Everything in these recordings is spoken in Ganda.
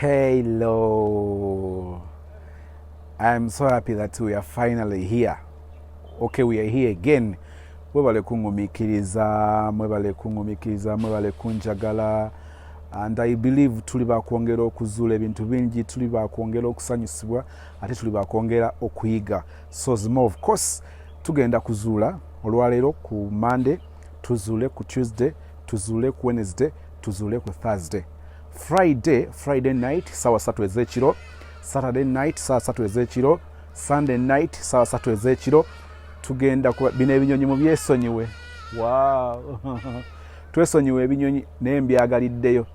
Hello. I'm so happy that we are finally here. Okay, we are here again. Mwebale kungumiikiriza, mwebale kungumiikiriza, mwebale kunjagala. And I believe tuli bakwongera okuzuula ebintu bingi, tuli bakwongera okusanyusibwa, ate tuli bakwongera okuyiga. So more of course tugenda kuzuula olwaleero ku Monday, tuzuule ku Tuesday, tuzuule ku Wednesday, tuzuule ku Thursday. Friday, Friday night sawa satu ez'ekiro, Saturday night sawa satu ez'ekiro, Sunday night sawa satu ez'ekiro. Tugenda kuba bino ebinyonyi mubyesonyiwe. Wow. Twesonyiwe ebinyonyi naye mbyagaliddeyo.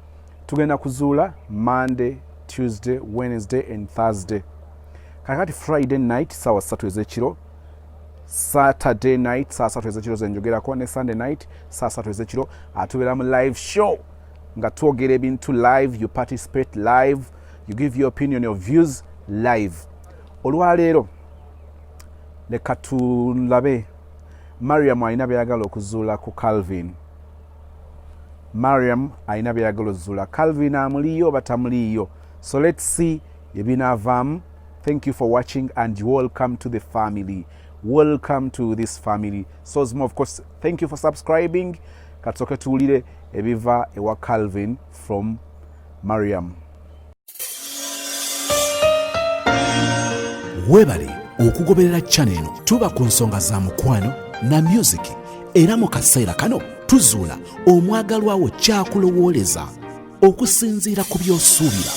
Tugenda kuzuula Monday, Tuesday, Wednesday and Thursday. Kakati Friday night sawa satu ez'ekiro, Saturday night saa satu ez'ekiro zenjogerako, ne Sunday night saa satu ez'ekiro atubeera mu live show nga twogera ebintu live, you participate live, you give your opinion, your views live. Olwaleero leka tulabe Mariam alina byayagala okuzuula ku Calvin. Mariam alina byayagala okuzuula Calvin amuliyo oba tamuliyo. So let's see ebinaavaamu. Thank you for watching and welcome to the family. Welcome to this family. So of course, thank you for subscribing. Katusooke tuwulire ebiva ewa Calvin from Mariam. Webale okugoberera channel eno. Tuba ku nsonga za mukwano na music, era mu kaseera kano tuzuula omwagalwa wo kyakulowooleza okusinziira ku by'osuubira.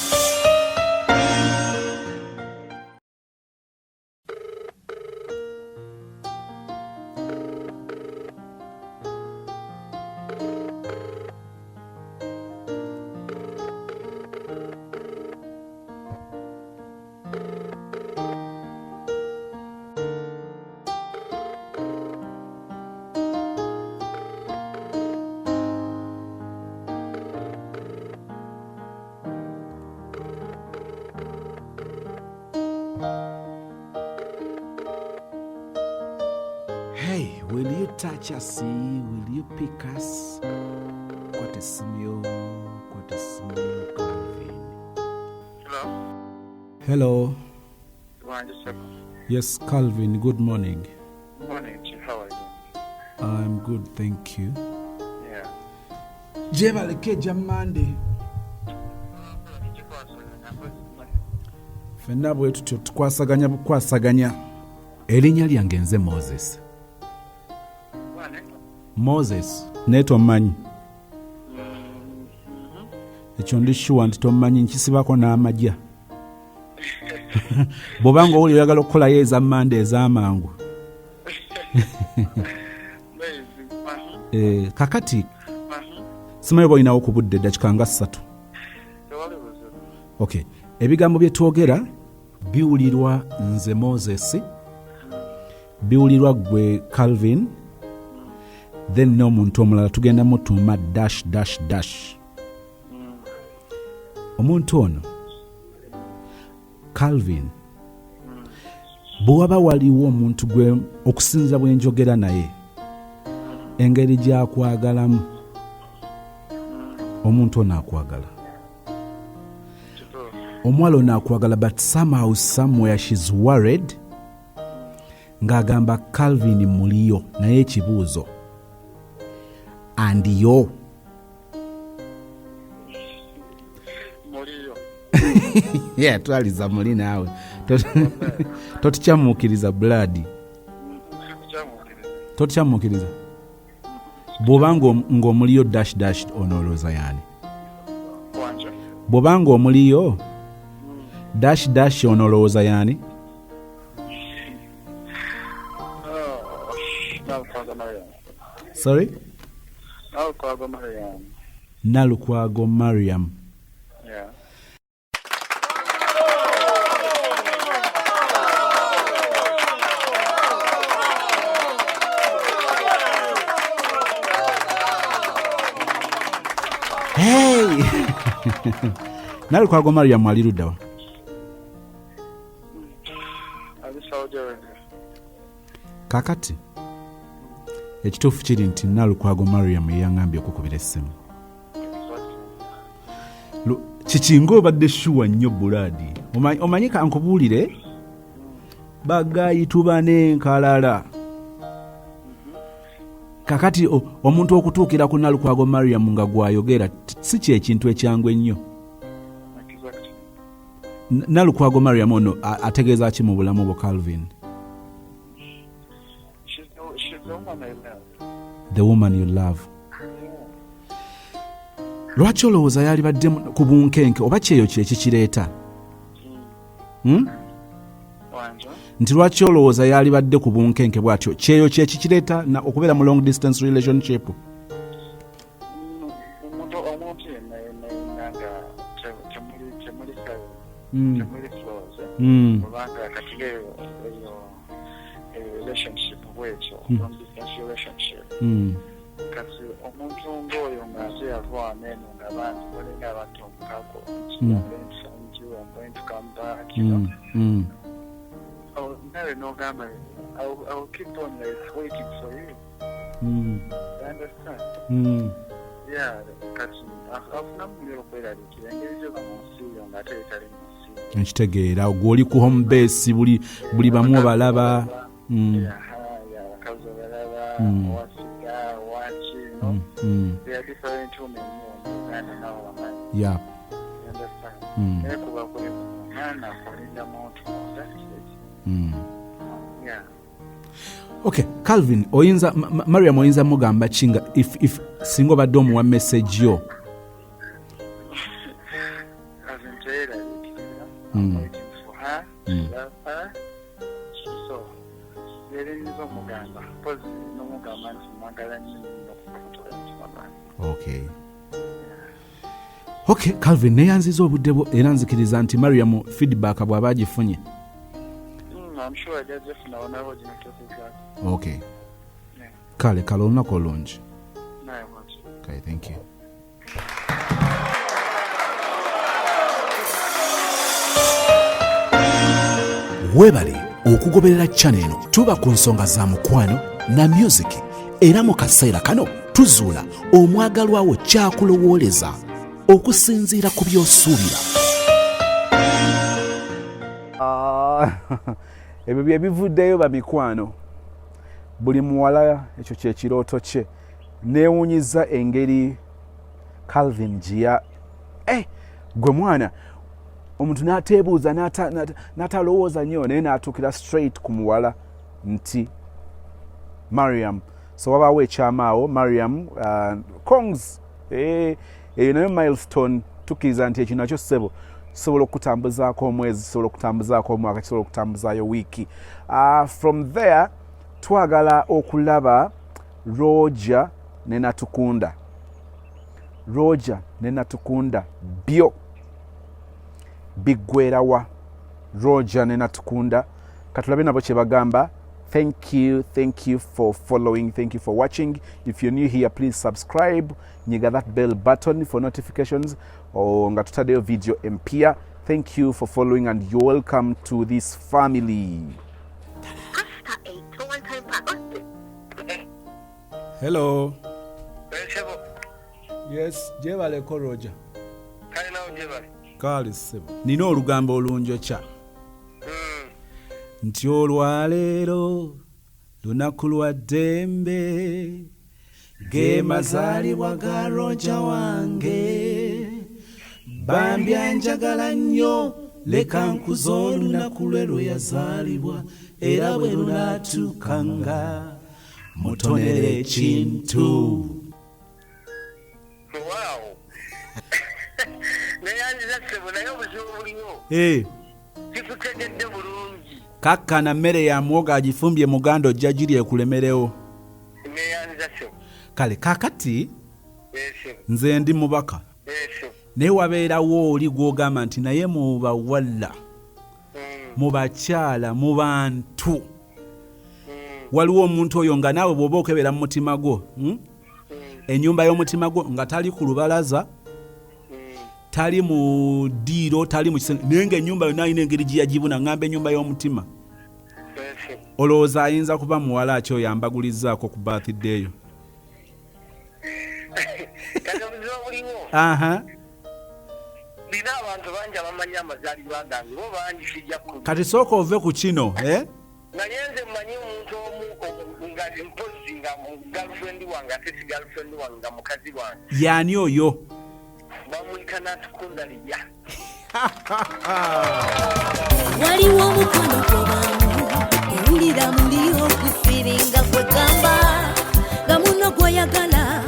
Hey, will you touch us? Will you pick us? Kwata essimu yo, kwata essimu yo, Calvin. Hello. Hello. Wange sebo. Yes, Calvin, good morning. Morning to you. How are you? I'm good, thank you. Yeah. Gyebaleko egya Monday. Ffenna bwe tutyo tukwasaganya bukwasaganya. Erinnya lyange nze Moses. Moses, naye tommanyi. Ekyo ndi sure nti tommanyi, nkisibako n'amagya. Bw'oba nga owulira oyagala okukolayo eza Monday ez'amangu. Kakati simanyi oba olinawo ku budde eddakika nga ssatu. Okay, ebigambo bye twogera biwulirwa nze Moses, biwulirwa gwe Calvin, then n'omuntu omulala tugenda mutuuma dash dash dash. Omuntu ono Calvin, bwe waba waliwo omuntu gwe okusinza bwe njogera naye engeri gy'akwagalamu, omuntu ono akwagala, omuwala ono akwagala, but somehow somewhere she's worried ng'agamba Calvin muliyo, naye ekibuuzo andiyo. Yeah, twaliza muli naawe. Totukyamuukiriza blood. Totukyamuukiriza. Bw'oba ng'omuliyo dash dash onoolooza yaani? Bw'oba ng'omuliyo dash dash onoolowooza yaani? Sorry? Nalukwago Mariam. Nalukwago Mariam. Yeah. Hey! Nalukwago Mariam ali ludda wa? Ali Saudi Arabia. Kakati ekituufu kiri nti Nalukwago Mariam ye yaŋŋambye okukubira essimu. Kiki ng'obadde shuwa nnyo Bulaadi? Omanyi kankubuulire, bagayi tuba n'enkalala. Kakati omuntu okutuukira ku Nalukwago Mariam nga gwayogera si kyekintu ekyangu ennyo. Nalukwago Mariam ono ategeeza ki mu bulamu bwo, Calvin? The woman you love. Lwaki olowooza yalibadde ku bunkenke oba kyeyo kyekikireeta? Hmm? Nti lwaki olowooza yalibadde ku bunkenke bwatyo? Kyeyo kyekikireeta okubeera mu long distance relationship? Kubanga kati eyo relationship bwetyo, long distance relationship, kati omuntu ng'oyo ng'ate yava wano eno nga bangi balinga abantu omukago nti I'm going to find you, I'm going to come back, you know. Oh, nawe n'ogamba I will keep on like waiting for you. You understand? Yeah, kati afunamu nnyo okweraliikira engeri gyoba mu nsi yo ng'ate etali mu nsi. Nkitegeera, gwe oli ku home base, buli bamu obalaba. Abakazi obalaba, owasiga waki, no? They are different women mu Uganda, nawe bamanyi. You understand? Naye kuba kwekuŋŋaana kulinda muntu, that's it. Yeah. Okay, Calvin, oyinza Mariam oyinza mugamba ki nga if singa obadde omuwa message yo? Calvin teyeraliikirira. I'm waiting for her. Love her. So yerinza omugamba mpozi n'omugamba nti mwagala nnyo nnyo okukutuka mutima gwange. Okay, Calvin, neyanziza obudde bwo, era nzikiriza nti Mariam feedback bw'aba agifunye. I'm sure ajja gifuna wonaba ogimutuusizaako. Okay. Kale kale, olunaku olungi. Naye bwatyo. Okay, thank you. Weebale okugoberera channel eno. Tuba ku nsonga za mukwano na music, era mu kaseera kano tuzuula omwagalwawo kyakulowooleza okusinziira ku by'osuubira. Ah, ebyo bye bivuddeyo, bamikwano. Buli muwala ekyo kyekirooto kye. Neewuunyiza engeri Calvin giya eh, gwe mwana omuntu n'ateebuuza, n'atalowooza nnyo, naye n'atuukira straight ku muwala nti Mariam. So wabaawo ekyamaawo. Mariam, congs. Eyo nayo milestone. Tukkiriza nti ekyo nakyo, ssebo, kisobola okutambuzaako omwezi, kisobola okutambuzaako omwaka, kisobola okutambuzaayo wiiki. From there twagala okulaba Roger ne Natukunda. Roger ne Natukunda byo biggwerawa? Roger ne Natukunda, katulabe nabo kye bagamba. Thank you, thank you for following, thank you for watching. If you're new here, please subscribe, nyiga that bell button for notifications o nga tutaddeyo video empya. Thank you for following and you're welcome to this family. Press star 8 to one time pass. Hello. Ssebo. Yes, gyebaleko Roger. Kalinawo, gyebale. Kale ssebo, nina olugambo olunjokya nti olwaleero lunaku lwa ddembe, ge mazaalibwa ga Roger wange. Bambi anjagala nnyo, leka nkuza olunaku lwe lwe yazaalibwa, era bwe lunaatuukanga mutonera ekintu. Waawo, neyanziza ssebo, naye obuzibu buliwo. Sikutegedde bulungi. Kakkana, mmere ya muwogo agifumbye muganda, ojja giri ekulemerewo. Neyanziza ssebo. Kale kakati Ssebo. Nze ndi mubaka, Ssebo. Naye wabeerawo oli gw'ogamba nti naye mu bawala, mu bakyala, mu bantu, waliwo omuntu oyo nga naawe bw'oba okebera mu mutima gwo, Ennyumba y'omutima gwo nga tali ku lubalaza, tali mu ddiiro, tali mu kisenge, naye ng'ennyumba yonna alina engeri gye yagibuna. Ŋŋamba ennyumba y'omutima. Ssebo. Olowooza ayinza kuba muwala ki oyo ambagulizaako ku birthday eyo? Kati obuzibu buliwo, Aha. Nina abamanyi amazaalibwa gange bo bangi, sijja ku Kati sooka ove ku kino, eh? Naye nze mmanyi omuntu omu nga mpozi nga girlfriend wange, ate si girlfriend wange, nga mukazi wange. Yaani oyo? Bamuyita Natukunda Liya. Waliwo omukwano gwobamu owulira muli okufiringa, kwegamba nga muno gwoyagala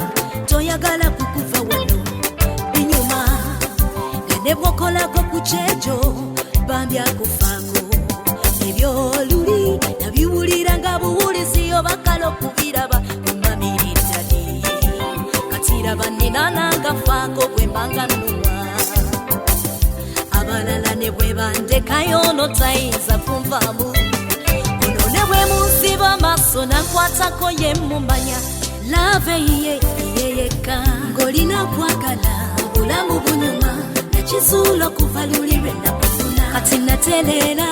toyagala kukuva wano, binyuma nga ne bwokolako ku kyejo bambi akufaako. Ebyoluli nabiwulira nga buwulizi oba kale okubiraba kumamiridadi, katiraba nina nangafaako bwe mbanga nnumwa abalala ne bwe bandekayo no tayinza kunvaamu. Ono ne bwe munziba amaaso nakwatako ye mumanya love iye iye yekka ng'olina kwagala obulamu bunyuma, nakizuula okuva luli lwe nakufuna. Kati nateleera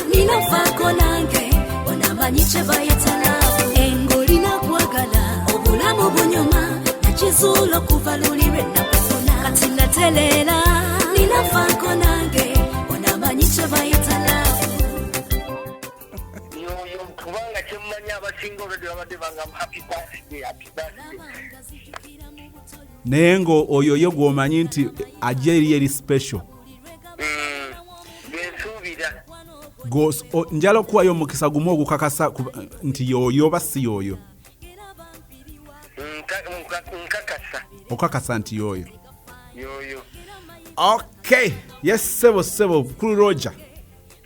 nina nfaako nange onamanyi kye bayita love. Eng'olina kwagala obulamu bunyuma, nakizuula okuva luli lwe nakufuna. Kati nateleera nina nfaako nange onamanyi kye bayita love. Yoyo, kubanga kyemmanyi abasinga olwedde babadde bangamba happy birthday, happy birthday. Naye nga oyo ye gw'omanyi nti ajja eri eri special? Gensuubira. Njala okuwayo omukisa gumu ogukakasa nti yoyo oba si yoyo. Nkakasa. Okakasa nti yoyo? Yoyo. Okay, yes, sebo, sebo kulu Roger.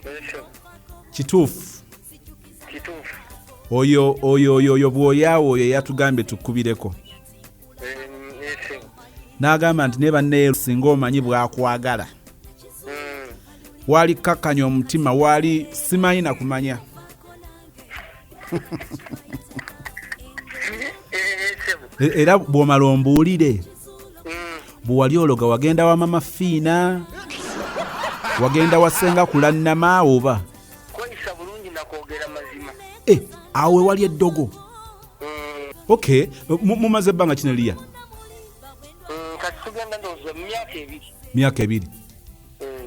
Ekyo. Kituufu? Kituufu. Oyo oyo oyo oyo bw'oyaawo oyo yatugambye tukubireko. Ekyo. N'agamba nti ne banne singa omanyi bw'akwagala, waali kakkanya omutima, waali simanyi nakumanya. Sebo. Era bw'omala ombuulire, bwe wali ologa wagenda wa Mama Fiina, wagenda wasenga kulannama oba? Kweyisa bulungi nakwogera mazima. E, awo we wali eddogo. Okay, mumaze ebbanga kino liya? Kati tugenda ndowooza mu myaka 2. Myaka 2.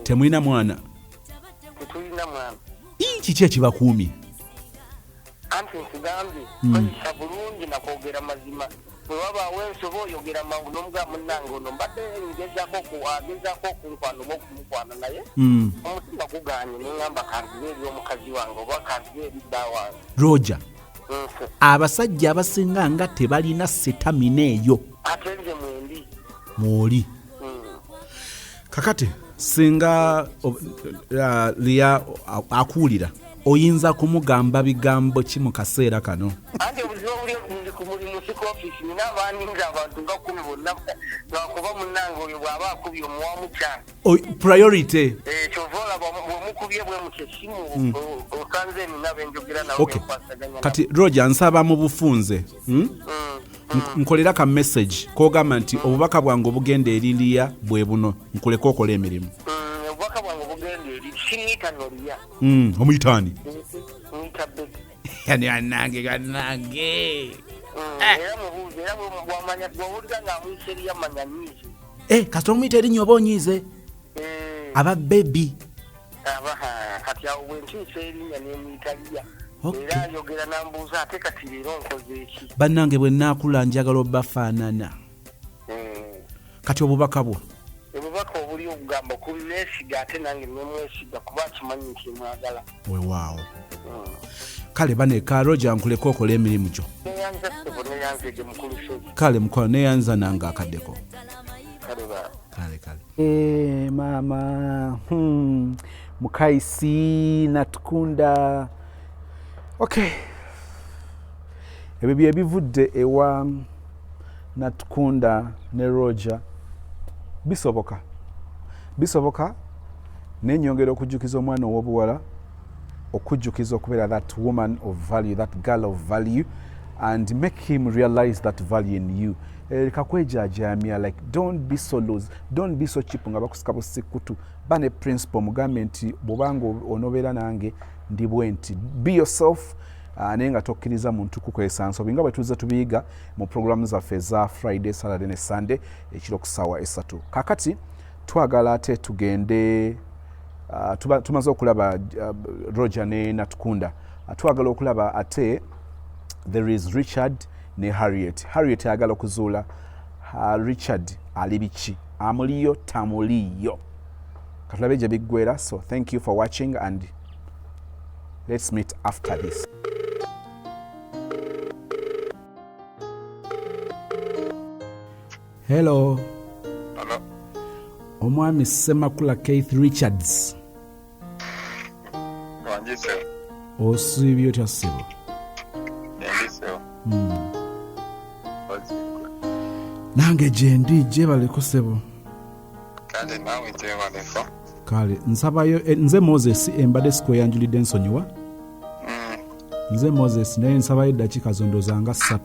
Temulina mwana? Tetulina mwana. Ii, kiki ekibakuumye? Anti nkugambye, kweyisa bulungi nakwogera mazima. Bwe wabaawo ensobe oyogera mangu n'omugamba, munnange ono mbadde ngezaako agezaako okunkwana oba okumukwana, naye omutima guganye, neŋŋamba kanzibe eri omukazi wange oba kanzibe eri bba wange. Roger, Nse. Abasajja abasinga nga tebalina stamina eyo. Ate nze mwendi. Mwoli. Kakati singa Liya akuwulira, oyinza kumugamba bigambo ki mu kaseera kano? Anti obuzibu obuli, ndi ku mulimu, si ku ofiisi, nina abaninza abantu nga 10 bonna, lwakuba munnange oyo bw'aba akubye omuwamu kyange. Priority. Kyova olaba bwemukubye bwe mutyo essimu, osanze nina benjogera nabo, benkwasaganya nabo. Kati Roger, nsaba mu bufunze, Nkolera ka message kogamba nti obubaka bwange obugenda eri Liya bwe buno, nkuleka okola emirimu. Obubaka bwange obugenda eri, simuyita noliya. Omuyitaani? Muyita baby. Yani annange gannange. Era mubuuze, era bwamanya bwowulira ng'amuyisa eriya manya nyiize. Eh, kasita omuyita erinnya oba onyiize. Aba baby. Abaha kati awo bwe nkyusa erinnya nemuyita Liya, era ayogera nambuuza, ate kati leero nkoze eki? Bannange, bwe naakula njagala obbafaanana. Kati obubaka bwo? Obubaka obuli okugamba kuneesiga, ate nange nemwesiga kuba akimanyi nti mwagala. Weewaawo. Kale baneka Roger, nkuleka okola emirimu gyo. Neyanza ssebo, neyanzege mukulu Sozi. Kale mukwano, neyanza nange akaddeko. Kale ba. Kale kale. Eh, mama, Mukaisi Natukunda. Okay, ebyo bye bivudde ewa Natukunda ne Roger. Bisoboka, bisoboka. Nenyongera okujjukiza omwana ow'obuwala, okujjukiza okubeera that woman of value, that girl of value, and make him realize that value in you. Leka kwejajamya, like don't be so loose, don't be so cheap nga bakusika busikutu. Ba ne principle, mugambe nti bwobanga onobeera nange ndi bwe nti. Be yourself, naye nga tokkiriza muntu kukozesa nsobi, nga bwe tuzze tubiyiga mu programu zaffe eza Friday, Saturday ne Sunday ekiro ku ssaawa 3. Kakati twagala ate tugende. Tumaze okulaba Roger ne Natukunda, twagala okulaba ate there is Richard ne Harriet. Harriet ayagala okuzuula Richard ali biki, amuliyo tamuliyo. Katulabe gye biggwera. So thank you for watching and let's meet after this. Hello. Hello. Omwami Ssemakula Keith Richards. Wanjise. Osiibye otya ssebo? Endisewo. Nange gyendi, gyebaleko ssebo. Kale naawe gyebaleko. Kale nsabayo nze Moses, embadde sikweyanjulidde, nsonyiwa. Nze Moses, naye nsabayo eddakiika zondoza nga 3.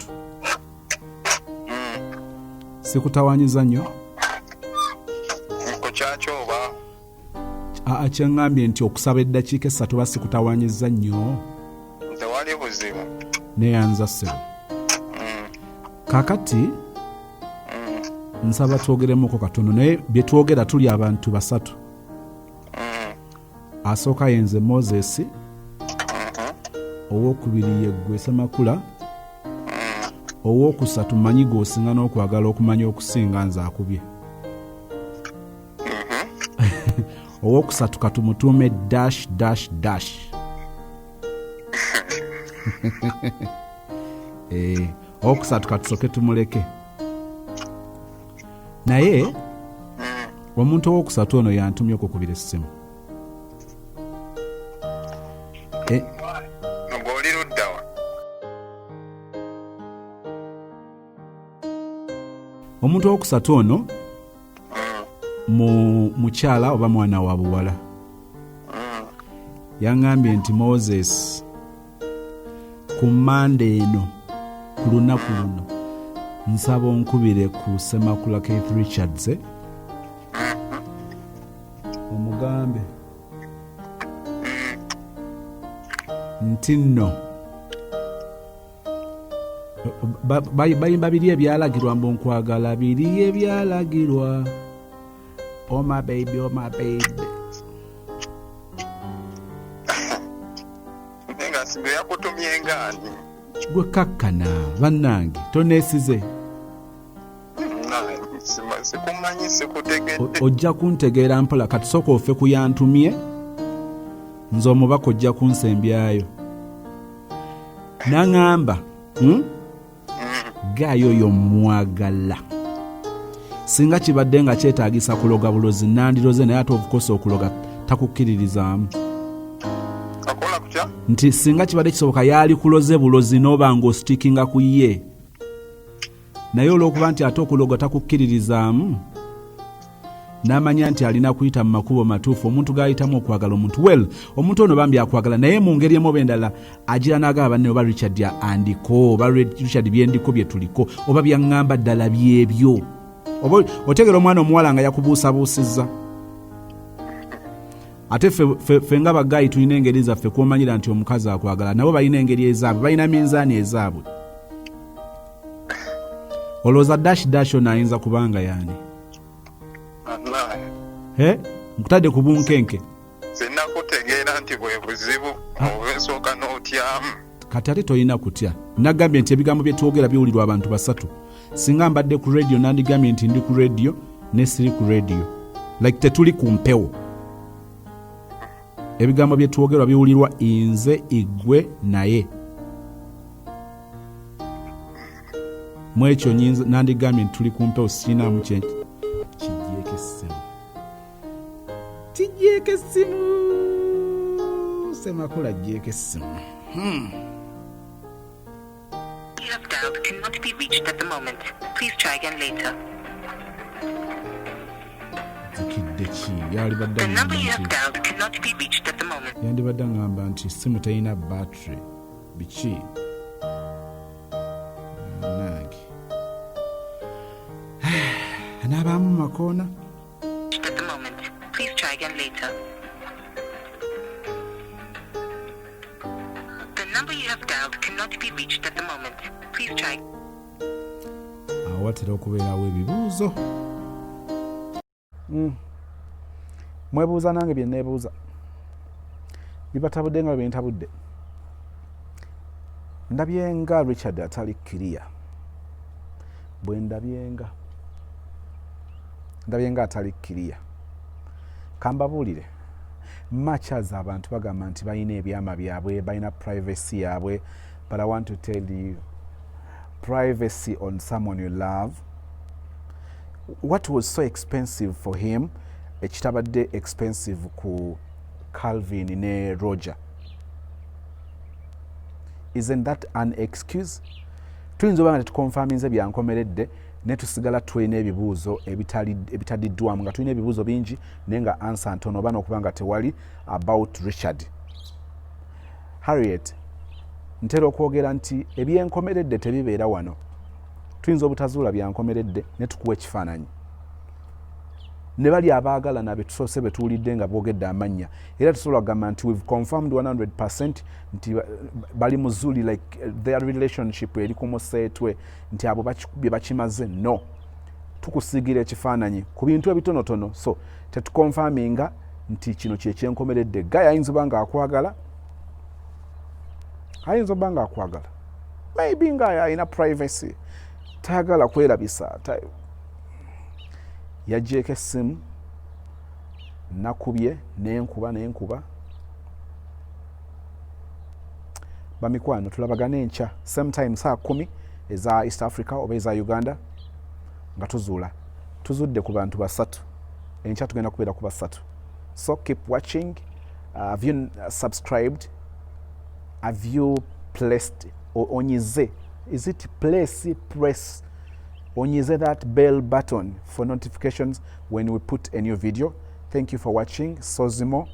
Sikutawanyiza nnyo. Ku kyaki oba? Aa, kyeŋŋambye nti okusaba eddakiika 3 ba sikutawanyiza nnyo. Tewali buzibu. Neyanza ssebo. Kaakati nsaba twogeremuko katono, naye bye twogera tuli abantu 3. Asooka yenze Moses, owokubiri ye ggwe Ssemakula, owokusatu manyi gw'osinga n'okwagala okumanya okusinga nze akubye. Owokusatu katumutuume dash dash dash. Owokusatu katusooke tumuleke. Naye omuntu owokusatu ono yantumye okukubira essimu. Ng'oli ludda wa? Omuntu owokusatu ono mu mukyala oba mwana wa buwala. Yaŋŋambye nti Moses, ku Mmande eno, ku lunaku luno, nsaba onkubire ku Ssemakula Keith Richards, omugambe nti nno bayimba biri ebyalagirwa, mbu nkwagala biri ebyalagirwa. Oh my baby, oh my baby. Naye nga nsimbi yakutumye ngaani? Gwe kakkana bannange, toneesize. Sikumanyi, sikutegedde. Ojja kuntegeera mpola. Kati sooka ofe ku yantumye, nze omubaka ojja kunsembyayo. Naŋŋamba, Gaayo oyo mwagala. Singa kibadde nga kyetaagisa kuloga bulozi nandiroze, naye ate obukosa okuloga takukkiririzaamu. Akola kutya? Nti singa kibadde kisoboka yaali kuloze bulozi n'oba ng'ositikinga ku ye, naye olw'okuba nti ate okuloga takukkiririzaamu, n'amanya nti alina kuyita mu makubo matuufu omuntu g'ayitamu okwagala omuntu. Well, omuntu ono bambi akwagala, naye mu ngeri emu oba endala agira n'agamba banne, oba Richard andiko, oba Richard byendiko bye tuliko, oba byaŋŋamba ddala byebyo. Oba otegera omwana omuwala nga yakubuusabuusizza. Ate ffe nga bagaayi tulina engeri zaffe kwomanyira nti omukazi akwagala, nabo balina engeri ezaabwe, balina minzaani ezaabwe. Olowooza dash dash ono ayinza kubanga yaani? Nkutadde ku bunkenke. Sinnakutegeera nti bwe buzibu obwesooka n'otyamu. Kati ate tolina kutya. Nagambye nti ebigambo bye twogera biwulirwa abantu 3. Singa mbadde ku radio nandigambye nti ndi ku radio ne siri ku radio. Like tetuli ku mpewo. Ebigambo bye twogerwa biwulirwa nze, igwe naye. Mu ekyo nandigambye nti tuli ku mpewo, sirinaamu kigyeko essimu. Kigyeko essimu. Ssemakula gyeko essimu. You have dialed cannot be reached at the moment. Please try again later. Zikidde ki? Yalibadde The number you have aŋŋamba nti dialed cannot be reached at the moment. Yandibadde aŋŋamba nti essimu terina battery. Biki? Nange. Anaabaamu mu makoona? At the moment. Please try again later. The number you have dialed cannot be reached at the moment. Please try. Awo watera okubeerawo ebibuuzo. Mwebuuza nange bye neebuuza, bibatabudde nga bwe bintabudde. Ndabye nga Richard atali clear, bwe ndabye nga ndabye nga atali clear. Kambabuulire, much as abantu bagamba nti balina ebyama byabwe, balina privacy yaabwe, but I want to tell you, privacy on someone you love, what was so expensive for him ekitabadde expensive ku Calvin ne Roger? Isn't that an excuse? Tuyinza oba nga tetuconfirminze byankomeredde, naye tusigala tulina ebibuuzo ebitadiddwamu, nga tulina ebibuuzo bingi naye nga answer ntono oba nokuba nga tewali about Richard. Harriet, ntera okwogera nti ebyenkomeredde tebibeera wano. Tuyinza obutazuula byankomeredde ne tukuwa ekifaananyi ne bali abaagalana betusoose betuwulidde nga boogedde amannya, era tusobola kugamba nti we've confirmed 100 nti bali muzuli, like their relationship eri ku museetwe, nti abo bakikubye bakimaze. No tukusiigira ekifaananyi ku bintu ebitonotono, so tetuconfirminga nti kino kyekyenkomeredde. Guy ayinza oba nga akwagala, ayinza oba nga akwagala, maybe nga alina privacy, tayagala kwerabisa. Yagyeko essimu, nakubye nenkuba nenkuba. Bamikwano, tulabagane enkya same time, saa 10 eza East Africa oba eza Uganda, nga tuzuula. Tuzudde ku bantu basatu, enkya tugenda kubeera ku basatu. So keep watching. Have you subscribed? Have you placed, onyize, is it place, press, onyize that bell button for notifications when we put a new video? Thank you for watching. Sozimo.